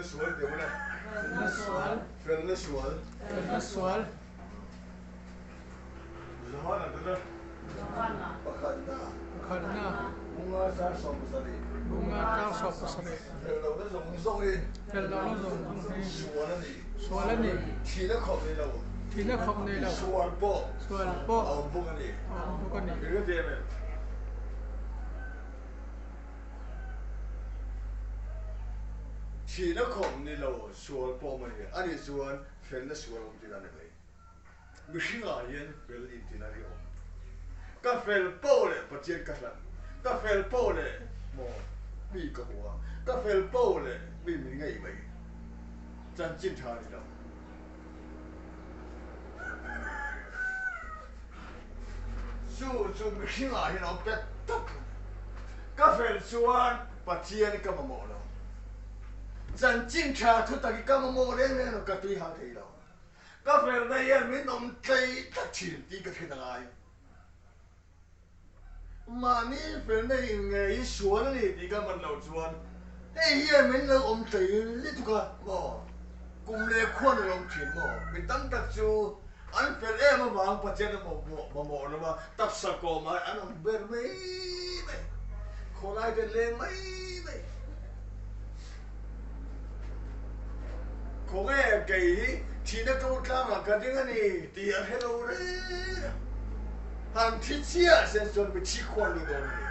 Felna sual tih awm e. Felna sual. Felna sual. Felna sual. Johana te le. Johana. Pakhatna. Pakhatna. Bunga chang 70. Bunga chang 70. Fel lohna zawng zawng hi. Fel lohna zawng zawng hi. Sual a ni. Sual a ni. Thihna khawp nei lo. Thihna khawp nei lo. Sual pawh. Sual pawh. A awm bawk a ni. A awm bawk a ni. Eng ati em em? Thihna khawp ni lo sual pawh awm a ni. Ani chuan felna sual awm tina ni mai. Mihringah hian fel intina hi awm. Ka fel poh leh Pathian ka hlan. Ka fel poh leh maw mi ka hua. Ka fel poh leh mi min ngaih mai. Chanchin tha ni lo. Chu chu mihringah hian a awm pek tak a ni. Ka fel chuan Pathian ka mamawh lo. Chanchin tha thutak hi ka mamawh reng reng lo, ka tui hal thei lo. Ka felna hian min awm tlei tlat thin tih ka hriat a ngai. Mahni felna in nge hi sual a ni tih ka man loh chuan hei hian min lo awm tlei lutuk a maw? Kum leh khuan a lo awm thin maw? Mi tam tak chu an fel em avang Pathian a mamawh lo a, taksa kawmah an awm ber mai mai, khawlai te leng mai mai. Khawnge kei hi thihna ko tlangah ka ding a ni tih a hre lo reng a, han thi chiah sen chuan mi thi khuan lut dawn a ni,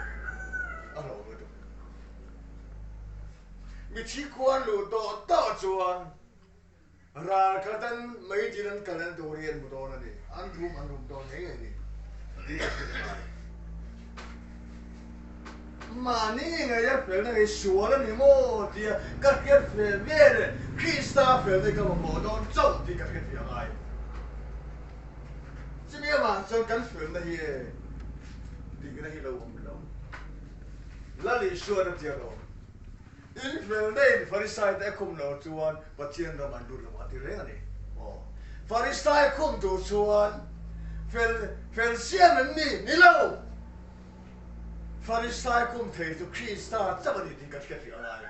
a hlauh lutuk. Mi thi khuan luh tawh tawh chuan Ral khat an mei tin an kal an tur hi an hmu dawn a ni. An rum an rum dawn ngei ngei ni tih a hrilh ngai. Mahni ngei a felna hi sual a ni maw tia ka hriat ve ve leh Krista felna hi ka mamawh dawn chauh tih ka hriat ve a ngai. Chumi avang chuan kan felna hi e dikna hi lo awm lo. Lal Isuan a tia lo. In felna in Farisai te a khum lo chuan Pathian ram an lut lo a ti reng a ni. Aw. Farisai khum tur chuan fel fel siam em ni? Ni lo! Farisai khum thei chu Krista chauh a ni tih ka hriat rih a ngai.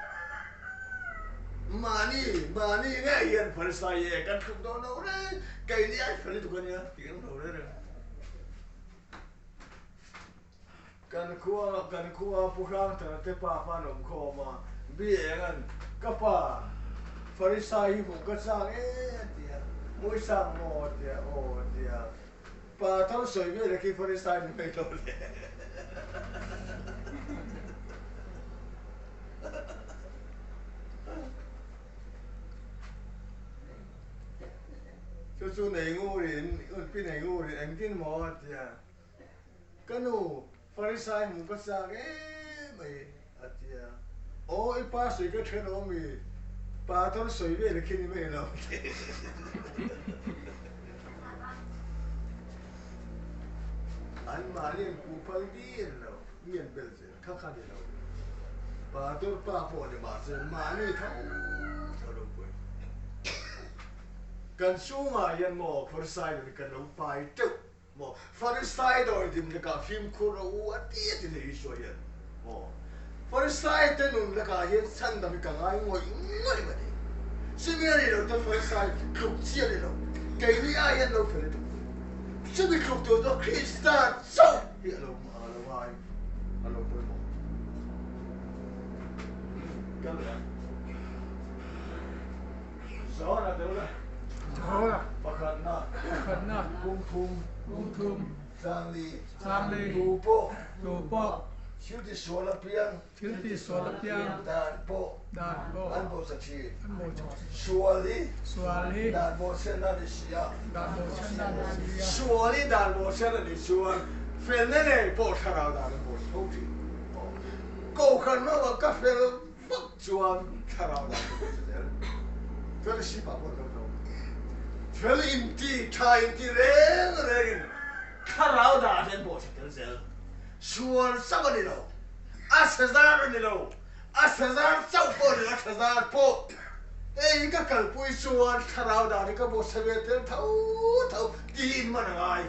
Mahni, mahni ngei hian Farisai e kan thluk dawn lo reng, keini ai fel lutuk a nia tih kan hmu lo reng reng. Kan khua kan khua Pu Hrangthara te pa kha an awm khawm a, Bi Enga'n, Ka pa, Farisai hi hmuh ka chak e a ti a, Hmuh i chak maw? a ti a, Aw a ti a, Pa tho sawi vel a khi Farisai ni mai lo le. Chu chu nei ngurin, pi nei ngurin engtin maw a ti a. Ka nu, Farisai hmu ka chak em mai, a ti a. Aw, i pa sawi ka then awm i, pa thar sawi vel a khi ni mai lo. An mahni an puh phal dir lo, mi an bel zel, kha kha ni lo. Pa tur pa pawh ni mahse mahni tho tho lo pawhin. Kan chungah hian maw Farisai nun kan lo pai teuh. Maw Farisai dawi dim lakah fimkhur rawh u a ti a ti leh Isua hian. Maw Farisai te nun lakah hian chhandam hi ka ngai ngawih ngawih mai ni. Chumi a nih loh chuan Farisai tluk chi a ni lo. Keini ai hian lo fel lutuk. Chumi tluk tur chu Krista chauh hi a lo a lo ngai a lo pawimawh. Kal leh ang. Zawna deuh la. Zawna. Pakhatna. Pakhatna. Kum thum. Kum thum. Changli. Changli. Tu pawh. Tu pawh. Thil ti sual apiang. Thil ti sual apiang. Dan pawh. Dan pawh. An bawhchhe thin. An bawhchhe thin. Sual hi. Sual hi. Dan bawhchhiatna a ni si a. Dan bawhchhiatna a ni si a. Sual hi dan bawhchhiatna a nih chuan felna nei pawh thlarau dan an bawhchhe tho thin. Kohhran lamah ka fel. Vak chuan thlarau dan chu kan hre zel. Fellowship ah pawh an lo tlawm. Fel inti, tha inti reng rengin thlarau dan hi an bawhchhe tel zel. Sual chauh a ni lo, a chhe zar a ni lo, a chhe zar chauh pawh a ni lo, a tha zar pawh. Hei hi ka kalpui chuan thlarau dan hi ka bawhchhe ve tel tho tho tiin man a ngai.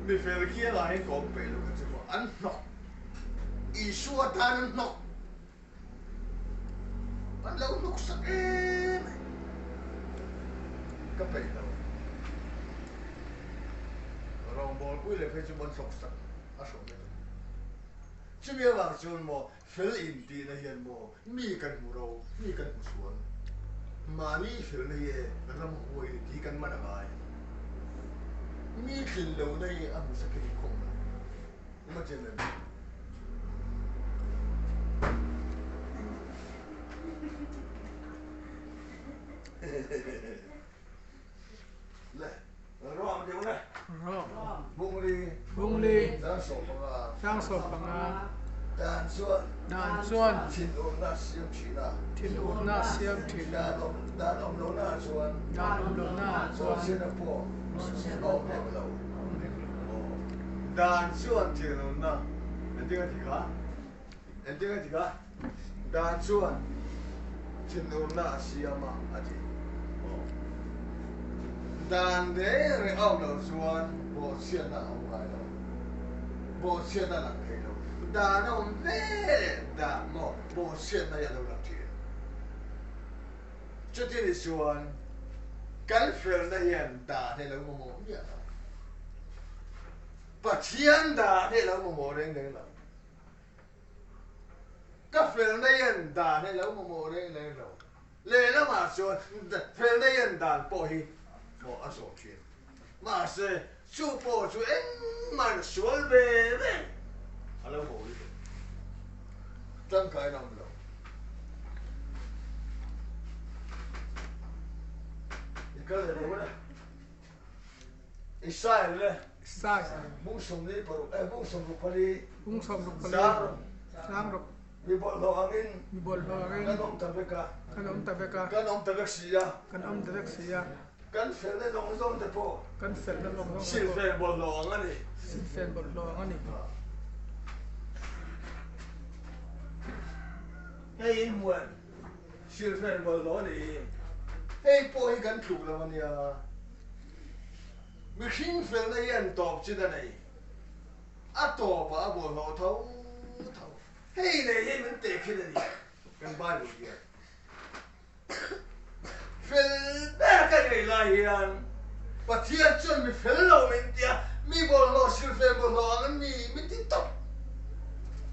Mi fel khi a lai kawm peih lo kha chu maw an hnawk. Isua tan an hnawk, an lo hnawksak em mai. Ka peih lo. Rawngbawlpui leh phei chu an hnawksak a hrawm vek ang. Chumi avang chuan maw fel intihna hian maw mi kan hmu ro, mi kan hmu sual. Mahni felna hi e ramhuai ni tih kan man a ngai. Mi tlin lohna hi a hmu sakin inkhawm lo. Imagine em? Le, rawm deuh le. Rawm. Bungli. Bungli. Chang sawm panga. Chang sawm panga. Dan chuan. Dan chuan. Thinurna siam thin a. Thinurna siam thin a. Dan awm dan awm lohna chuan. Dan awm lohna chuan. Bawhchhiatna pawh awm hek lo. Awm hek lo. Dan chuan thinurna engtin a ti kha? Engtin a ti kha? Dan chuan thinurna a siam a, a ti. Dan reng reng a awm loh chuan bawhchhiatna a awm ngai lo. Bawhchhiatna a lang thei lo. Dan a awm ve leh dan maw bawhchhiatna hi a lo lang thin. Chuti ni chuan kan felna hian dan hi a lo mamawh miah lo. Pathian dan hi a lo mamawh reng reng lo. Ka felna hian dan hi a lo mamawh reng reng lo. Lehlamah chuan felna hian dan pawh hi maw a zawh thin. Mahse, chu pawh chu engmah sual ve ve a lo haw lutuk. Tangkain a awm lo. I kal leh lo e. Israel le Israel. Bung sawmli paruk eh bung sawmruk pali. Bung sawmruk pali. Sangruk. Sangruk. Mi bawlhhlawh angin. Mi bawlhhlawh angin. Kan awm ta vek a. Kan awm ta vek a. Kan awm ta vek si a. Kan awm ta vek si a. Kan felna zawng zawng te pawh. Kan felna zawng zawng te pawh. Silfen bawlhhlawh ang a ni. Silfen bawlhhlawh ang a ni. Hei inhmuan silfen bawlhhlawh a ni hi. Hei pawh hi kan tluk lo a nia. Mihring felna hian tawp chin a nei. A tawpah a bawlhhlawh tho tho. Hei leh hei min tehkhin a ni kan Bible hian. Fel ber ka nei lai hian Pathian chuan mi fel lo min ti a, mi bawlhhlawh silfen bawlhhlawh ang an ni min ti tawp.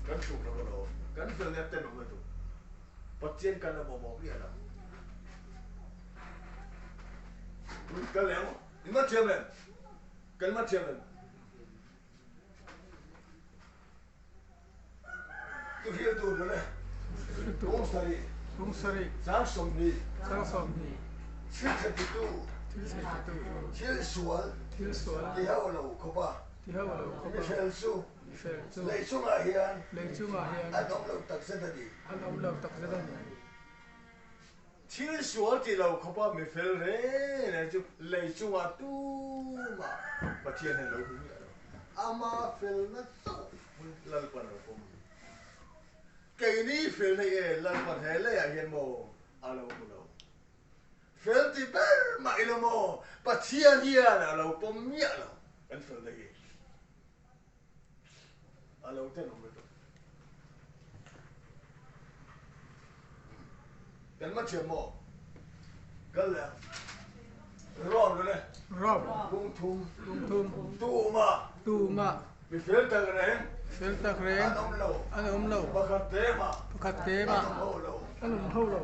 Kan tluk lo alawm, kan fel nek ten awm lutuk. Pathian kan la mamawh miah lo. Kal leh ang, in va thiam em? Kan va thiam em? Thuhriltu hnule Bung sarih. Bung sarih. Chang sawmhnih. Chang sawmhnih. Thil tha titu. Thil tha titu. Thil sual. Thil sual. Ti hauh lo khawp a. Ti hauh lo khawp a. Mifel chu. Mifel chu. Lei chungah hian. Lei chungah hian. An awm lo takzet a ni. An awm lo takzet a ni. Thil sual ti lo khawp a mifel reng reng chu lei chungah tumah Pathian hian lo hmu miah lo. Ama felna chauh Lalpan a lo pawm. Keini felna i e Lalpan he leiah hian maw a lo hmu lo. Fel ti ber mah ila maw Pathian hian a lo pawm miah lo kan felna hi. A lo tenawm lutuk. Kan ma thiam maw? Kal leh ang. Rom le. Rom. Bung thum. Bung thum. Tuma. Tuma. Mi fel tak reng. Fel tak reng. An awm lo. An awm lo. Pakhat te mah. Pakhat te mah. An awm ho lo. An awm ho lo.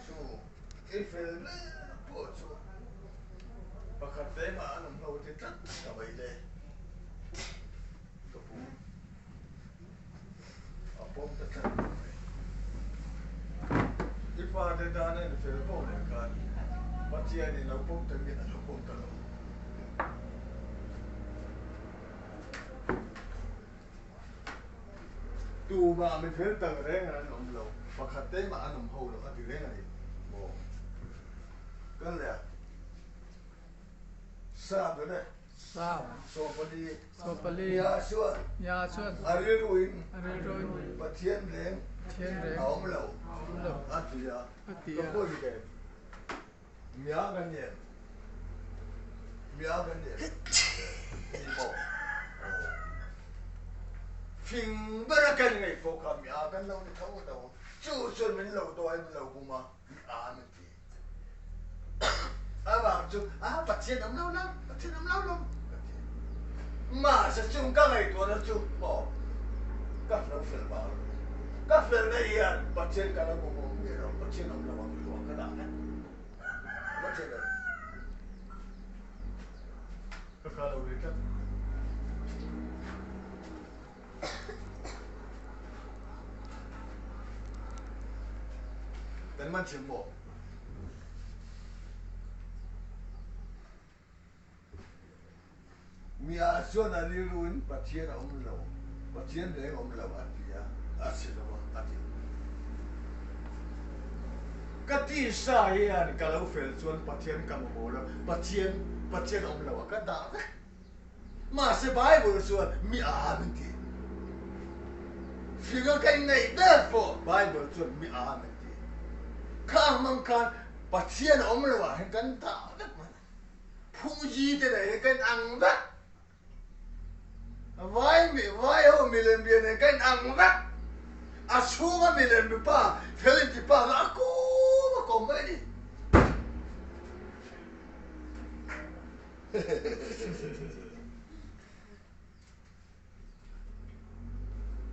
Chu i fel ber pawh chu pakhat te mah an awm lo ti tlat ka mai le. Ka pu a pawm ta tlat lo mai. I fate tan a infel pawh leh khan Pathianin lo pawm ta nge a lo pawm ta lo. Tumah mi fel tak reng an awm lo, pakhat te mah an awm ho lo a ti reng a ni maw? Kan leh a, Sam le Sam Sawpali Sawpali Nia chuan Nia chuan a rilruin a rilruin Pathian reng Pathian reng a awm lo a awm lo a ti a, a ti a. Ka pawi ve. Mia kan ni em? Mia kan ni em? Ni maw? Fing ber a kan ngaih pawh kha mi a kan lo ni tho tho. Chu chuan min lo dawi min lo bum a, mi a min ti. Avang chu a Pathian awm lo lo, Pathian awm lo lo ka ti. Mahse chung ka ngaihtuahna chu maw ka hlo fel vang lo. Ka felna hian Pathian ka lo bum awm miah lo, Pathian awm lo ang hluah ka dah vek. Va thei lo. Ka kha lo ve tlat. Kan man thiam maw? Mi ah chuan a rilru in Pathian a awm lo, Pathian reng a awm lo a ti a, a si lo a, a ti. Ka tisa hian ka lo fel chuan Pathian ka mamawh lo, Pathian, Pathian a awm lo a ka dah vek. Mahse Bible chuan mi a min ti. Fing a ka inneih ber pawh Bible chuan mi a min ti. Kha ang hmang khan Pathian a awm lo ah hian kan dah vek mai. Phuji te nen hian kan ang vek. Vai mi vai ho milem bia nen kan ang vek. A chhunga milem bi pa fel inti pa kha a kawm a kawm mai a ni.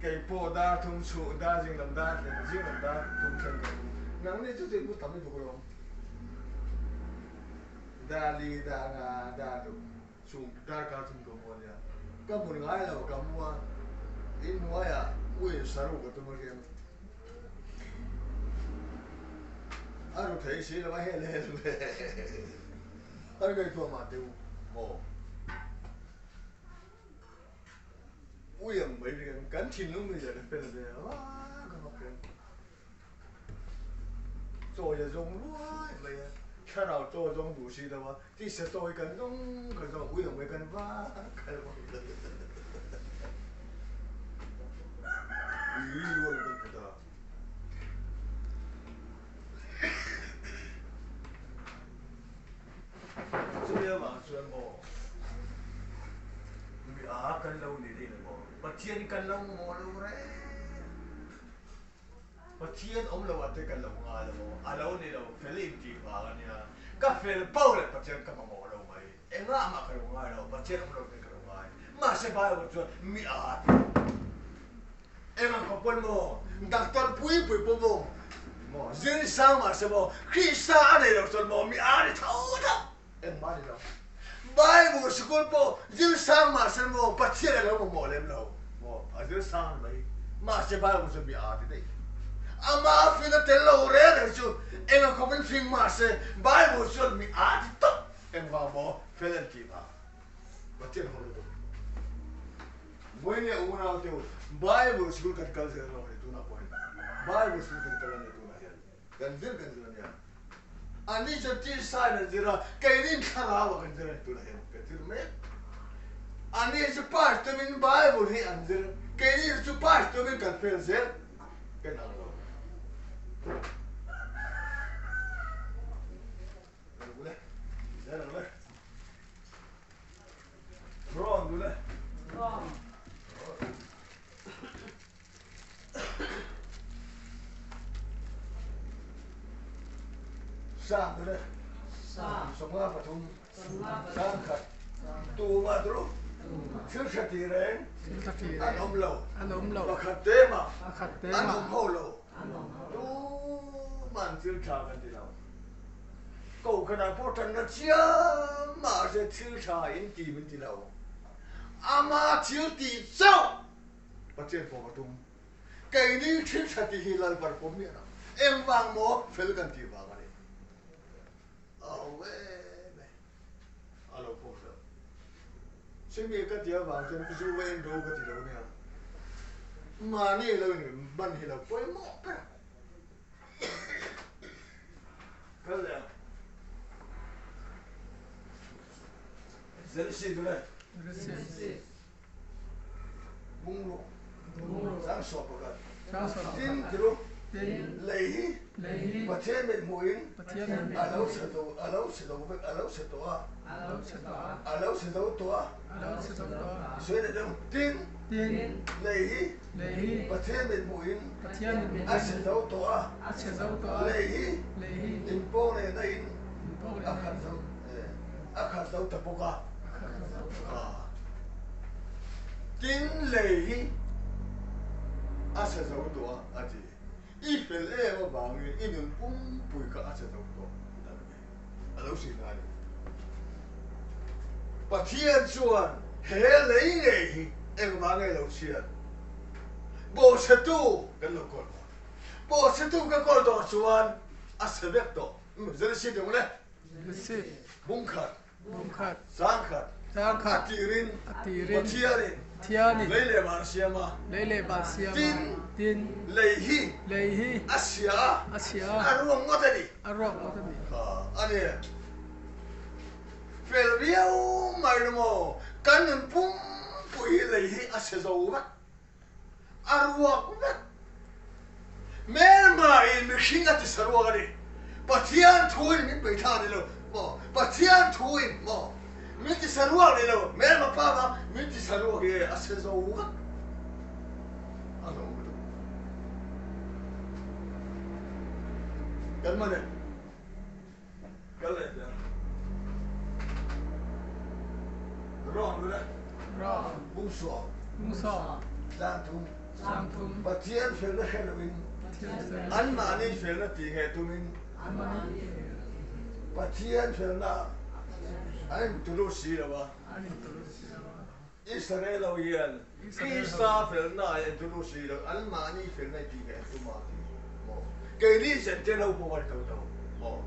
Kei pawh dar thum chhuh dar zing lam dar thleng zing lam dar thum thleng ka tum. Nang ni chu tin mu tam i duk lo. Dar li dar nga dar ruk chung dar kar thum ka mu ania. Ka mun ngai lo ka mu a in hnuaiah uin saru ka tum a riang. A ru thei si lo a hel hel ve. Kan ngaihtuah mah teh u maw? Ui ang mai riang kan thinlung mi leh fel ve a ka vak hian chawi a zawng ruai mai a, thlarau chaw a zawng duh si lo a, tisa chaw hi kan zawng kan zawng ui ang mai kan vak kal vak ui rual kan put a. Chumi avang chuan maw mi a kan lo ni rih lo maw? Pathian kan lo maw lo reng. Pathian awm lo ah te kan lo ngai lo maw? A lo ni lo, fel in tih vang a nia. Ka fel poh leh Pathian ka mamawh lo mai. Engah mah ka lo ngai lo, Pathian awm lo te ka lo ngai. Mahse Bible chuan mi a ti lo. Eng ang pawn maw? Doctor pui pui pawh maw? Maw zir sang mahse maw Krista a nei lo chuan maw mi a ni tho tho engmah a ni lo. Bible sikul pawh zir sang mahse maw Pathian a lo mamawh lem lo maw a zir sang mai mahse Bible chuan mi a ti daih. Ama fing a tel lo reng reng chu eng ang khawpin fing mahse Bible chuan mi a ti tawp engvang maw fel an tih vang Pathian ho lutuk. Vawinia unau te u, Bible school kan kal zel lo a ni tunah pawh hian. Bible school kan kal a ni tunah hian. Kan zir kan zir a nia. Ani chuan tisa in an zir a, keini thlarau ah kan zir a ni tunah hian. Kan zir mek. Ani chu pastor in Bible hi an zir, keini chu pastor in kan fail zel. Kan ang lo. Kohhranah pawh tanna chiam mahse thil tha in ti min ti lo. Ama thil tih chauh Pathian pawh ka tum. Keini thil tha tih hi Lalbar pawm miah lo. Engvang maw fel kan tih vang a ni. Au em e. A lo pawm lo. Chumi ka ti avang chuan zu va en ro ka ti lo nia. Mahni lo in ban hi lo pawimawh ber. Kal leh ang. Zelsi dule. Zelsi. Bungru. Bungru. Chang sawp pakhat. Chang sawp pakhat. Tin tiru. Lei hi Pathian mit hmuhin a lo chhe zo a lo chhe zo vek a lo chhe tawh a a lo chhe zo tawh a sawi leh deuh tin lei hi Pathian mit hmuhin a chhe zo tawh a lei hi inpawng leh na in a khat zo a khat zo ta bawk a tin lei hi a chhe zo tawh a a ti. I fel em avangin i nun pumpui kha a che zo tawh dan ve a lo hrilh ngai lo. Pathian chuan he lei ngei hi engmah ngei lo chhiat bawhchhetu kan lo kawl dawn. Bawhchhetu ka kawl tawh chuan a chhe vek tawh. Zalisi deuh le. Bungkhat. Zangkhat a tirin Pathianin lei leh van a siam a, tin lei hi a chhia a, a ruak ngawt a ni. A ni. Fel viau mai lo maw? Kan nun pumpui hi lei hi a chhe zo vek, a ruak vek. Hmelmain mihring a tisa ruak a ni. Pathian thuin min peithla ni lo maw? Pathian thuin maw? Min tisa ruak ni lo. Hmelma pa kha min tisa ruak hi a chhe zo vek. A zo lutuk. Kan mane. Kal leh teh ang. Rawng lu le. Rawng. Bungsuang. Bungsuang. Tlangthum. Tlangthum. Pathian felna hre loin. Pathian felna. Anmahni felna tih ngei tumin. Anmahni felna tih ngei tumin. Pathian felna an intulu si lo a. An intulu si lo a. Israel ho hian Krista felna ah intulu si lo, anmahni felna i tih ngei an tum a ti maw? Keini Jentail ho pawh kan to to maw?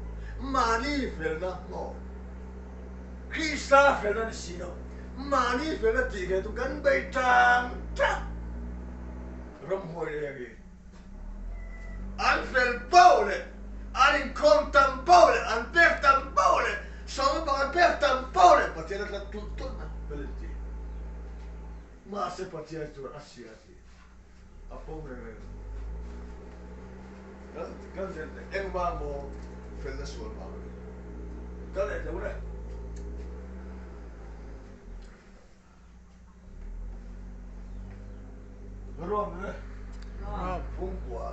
Mahni felna maw? Krista felna ni si lo, mahni felna tih ngei chu kan bei tang tang ramhuai reng hi. An fel poh leh an inkhawm tam poh leh an pek tam poh leh sawma pakhat pek tam poh leh Pathian a tlat tulh tulh mai fel in ti. Mahse Pathian chuan a hria a ti. A pawm reng reng lo. Kan kan zir teh engvang maw felna sual vang a ni. Ka leh tlo le. Rom le Pungkua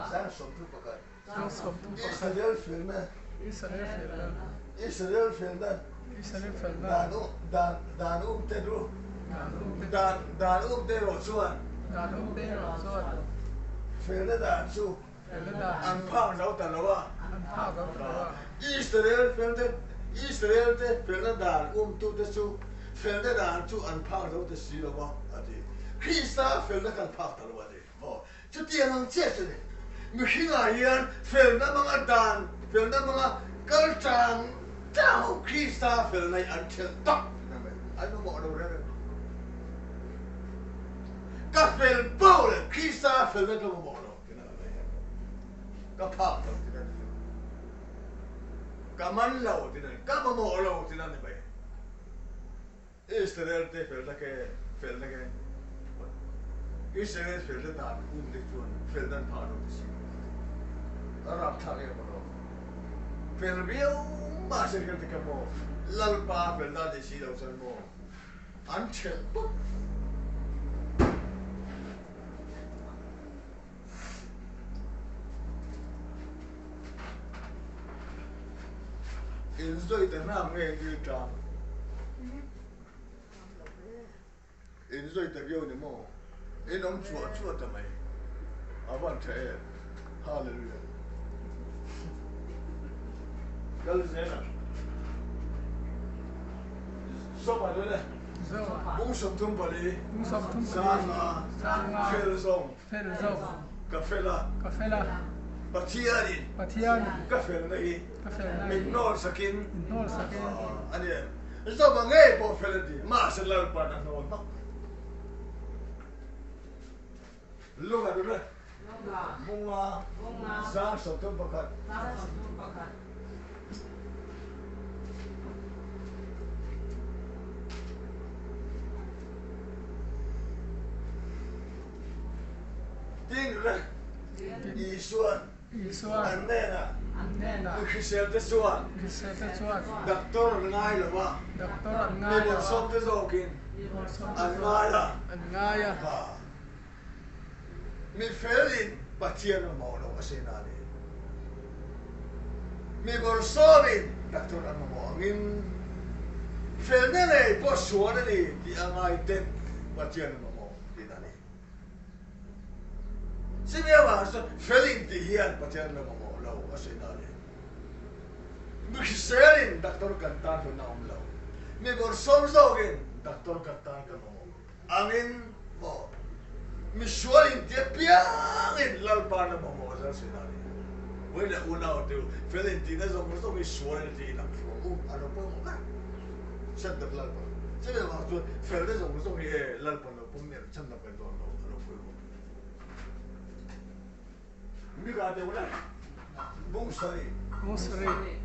31 Israel felna Israel felna Dan dan um te ru Dan dan um te erawh chuan Felna dan chu an phak zo ta lo a Israel felte Israel te felna dan umtute chu felna dan chu an phak zo ta si lo a a ti. Krista felna kan phak ta lo a ti. Aw, chutiang ang chiah chu ni. Mihringah hian felna hmanga dan, felna hmanga kal tang tang ho Krista felna hi an thelh tak tihna mai. An mamawh lo reng reng. Ka fel poh leh Krista felna ka mamawh lo tihna mai. Ka phak lo tihna ni lo. Ka man lo tihna ni, ka mamawh lo tihna ni mai. Israel te felna ke felna ke Israel felna dan um te chuan felna an phah lo ti si lo a rapthlak em alawm. Fel viau mahse hian te kha maw Lalpa felna ni si lo chuan maw an thelh bawk. In zui ta hnam nge dil tang? In zui ta viau ni maw? In awm chhuah chhuah ta mai. A van tha em. Hallelujah. Kal zel ang. Sawma le. Bung 34 Sanga fel zawng ka fel a Pathianin ka felna hi min hnawl sakin a ni em? Zawma ngei pawh fel a ti mahse Lalpan a hnawl hmak mai. Lunga dun e. Bunga Zang 31. Tin re. Isuan an hnenah mi hriselte chuan doctor an ngai lo a, mi bawrhsawmte zawkin an ngai a. Mi felin Pathian mamawh lo a sin a ni. Mi bawrhsawmin doctor an mamawh angin felna ngei pawh sual a ni tih a ngaiten Pathian a mamawh tih a ni. Chumi avang chuan felin tih hian Pathian la mamawh lo a sin a ni. Mi hriselin doctor kan tan hlun a awm lo. Mi bawrhsawm zawkin doctor kan tan kan mamawh angin maw misual in tia piangin Lalpa na mamawh zel sin a ni. Vawi leh unau te u, fel in tihna zawng zawng hi sual in tih in ang hruang u a lo pawimawh ber. Chandam Lalpa. Chumi avang chuan felna zawng zawng hi e Lalpa lo pawm miah lo chandam kan dawn lo a lo pawimawh. Mika deuh la bung sarih. Bung sarih.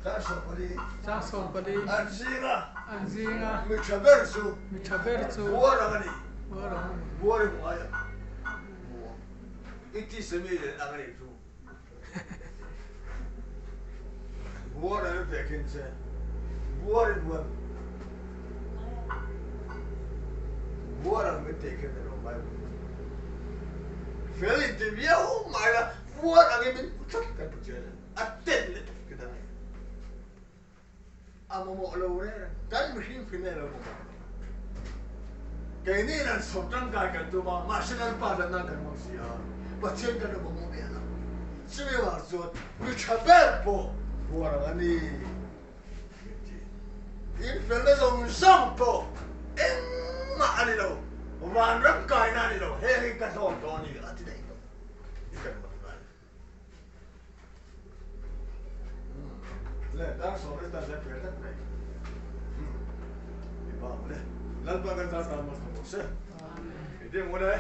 Chang 14. Chang 14. An zinga. An zinga. Mi tha ber chu. Mi tha ber chu. Buar ang a ni. Buar ang a ni. Buar i hmu ngai ang. Buar. I ti semi leh ang a ni chu. Buar an ve khin che. Buar i hmu em? Buar ang min teh khin alo Bible. Fel in ti viau mai la, buar angin min hmu tlat kan Pathian hian a ten leh tuk in a nei. A mamawh lo reng reng, kan mihring fina ilo mamawh lo. Keini in an chho tangkai kan tum a, mahse Lalpa dan nan kan hmang si a, Pathian kan lo mamawh miah lo. Chumi vang chuan mi tha ber pawh buar ang a ni min ti. In felna zawng zawng pawh engmah a ni lo, vanram kaina a ni lo, heng hi ka hlawm tawh a ni a ti daih tawh. I kan mak ngai. Le dar sawm le tan le tlat mai. I bang le. Lalpa kan tan tan mas se. I ding le.